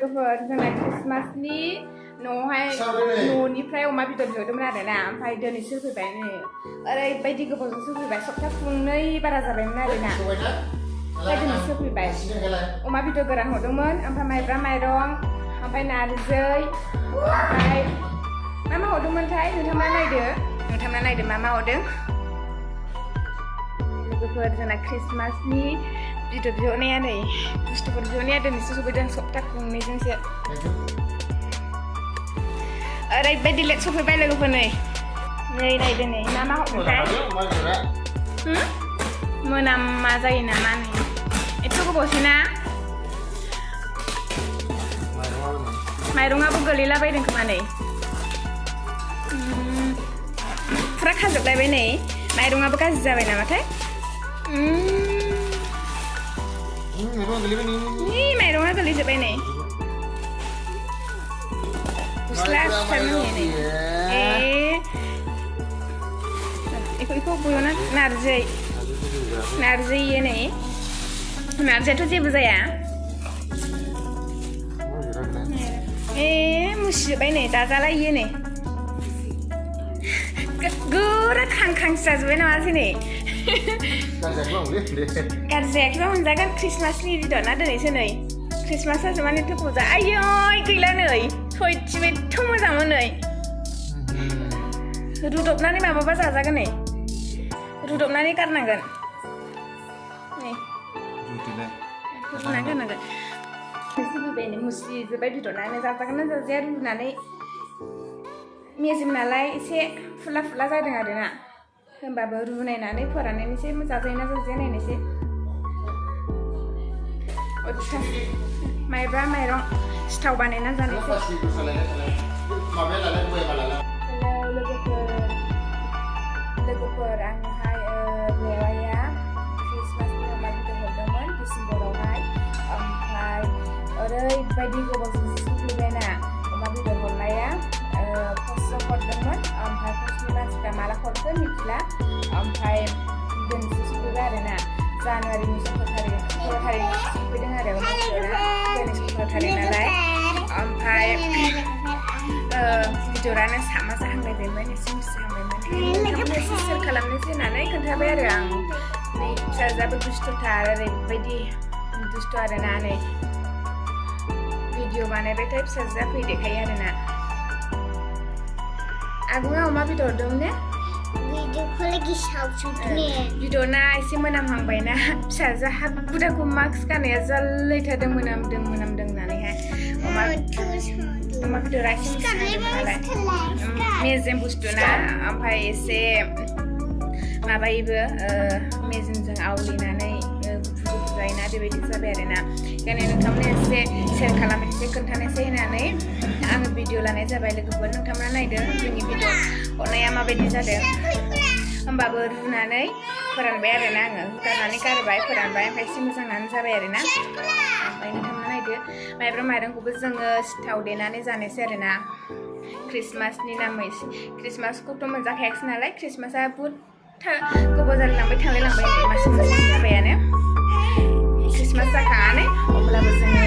लोगोफोर जोंना क्रिसमासनि न'आवहाय न'निफ्राय अमा बेदर बिहरदोंमोन आरोना ओमफ्राय दिनैसो फैबाय नै ओरैबायदि गोबावजोंसो फैबाय सप्ता खुंनै बारा जाबायमोन आरोना ओमफ्राय दिनैसो फैबाय अमा बेदर गोरान हरदोंमोन ओमफ्राय माइब्रा माइरं ओमफ्राय नारजि ओमफ्राय मा हरदोंमोनथाय नोंथांमोना नायदो मा हरदों लोगोफोर जोंना क्रिसमासनि बेदर बिहरनाया नै बुस्थुफोर बिहरनाया दिनैसो सफैदों सप्ता खुंनैजोंसो ओरैबायदि लेट सफैबाय लोगोफोर नै नायदो नै मा हरदोंथाय मोनामा जायो नामा नै एथ' गोबावसैना माइरंआबो गोलैलाबायदों खोमा नै फुरा खाजोबलायबाय नै माइरंआबो गाज्रि जाबाय नामाथाय माइरंआ गोलैजोब्बाय नै गस्ला सुथारनो नै बेखौ बयना नारजि नै नारजियाथ' जेबो जाया मुसिजोब्बाय नै दाजालायो नै गोरा खांखांसो जाजोब्बाय नामासै नै गाज्रि जायाखैबा मोनजागोन क्रिसमासनि बेदर ना दिनैसो नै क्रिसमासा जोबनानै एथ' गोबाव आयै गैला नै सयथिबो एथ' मोजांमोन नै रुदबनानै माबाबा जाजागोन नै रुदबनानै गारनांगोन नै रुनानै गारनांगोन फैबाय नै मुसिजोब्बाय बेदरनानो जाजागोन ना जाजाया रुनानै मेजेम नालाय एसे फुला जादों आरोना होमबाबो रुनायनानै फोराननायनोसै जाजायोना जाजाया नायनोसै माइब्रा माइरं सिथाव बानायना जानोसै लोगोफोर आंनोहाय बेवाइया क्रिसमासनि अमा बेदर हरदोंमोन डिसेम्बरावहाय ओमफ्राय ओरैबायदि गोबावजों सफैबायना अमा बेदर हरनाया पस्टआव हरदोंमोन ओमफ्राय पस्टनि मानसिफ्रा माला हरगोन मिथिला ओमफ्राय दिनैसो सफैबाय आरोना जानुवारिनि 17 तारिख सफैदों आरो अमा बेदरा दिनै 17 तारिख नालाय ओमफ्राय बेदरानो सामा जाहांलायबायमोन एसे मुसिहांबायमोन एसे सेल खालामनोसै होननानै खोन्थाबाय आरो आं नै फिसाजोआबो दुस्थ'थार ओरैबायदि दुस्थ' आरोना नै भिडिअ बानायबाथाय फिसाजोआ फैदेखायो आरोना आगुआ अमा बेदर दं ने बेदरना एसे मोनामहांबायना फिसाजो हाखु दाखु मास्क गाननाया जालायथारदों मोनामदों होननानैहाय अमा बेदरा एसे नालाय मेजेम बुस्थु ना ओमफ्राय एसे माबायोबो मेजेमजों आवलिनानै गुफुर जायोना बेबायदि जाबाय आरोना ओंखायनो नोंथांमोना एसे सेयार खालामनोसै खोन्थानोसै होननानै आङो भिडिअ लानाय जाबाय लोगोफोर नोंथांमोना नायदो जोंनि भिडिअ हरनाया माबायदि जादों होमबाबो रुनानै फोरानबाय आरोना आङो गारनानै गारबाय फोरानबाय ओमफ्राय एसे मोजाङानो जाबाय आरोना ओमफ्राय नोंथांमोना नायदो माइब्रा माइरंखौबो जोङो सिथाव देनानै जानोसै आरोना क्रिसमासनि नामै क्रिसमासखौथ' मोनजाखायाखिसै नालाय क्रिसमासआ बहुद गोबाव जालायलांबाय थांलायलांबाय मास मोनसे जाबायानो क्रिसमास जाखांनानै अब्लाबो जोङो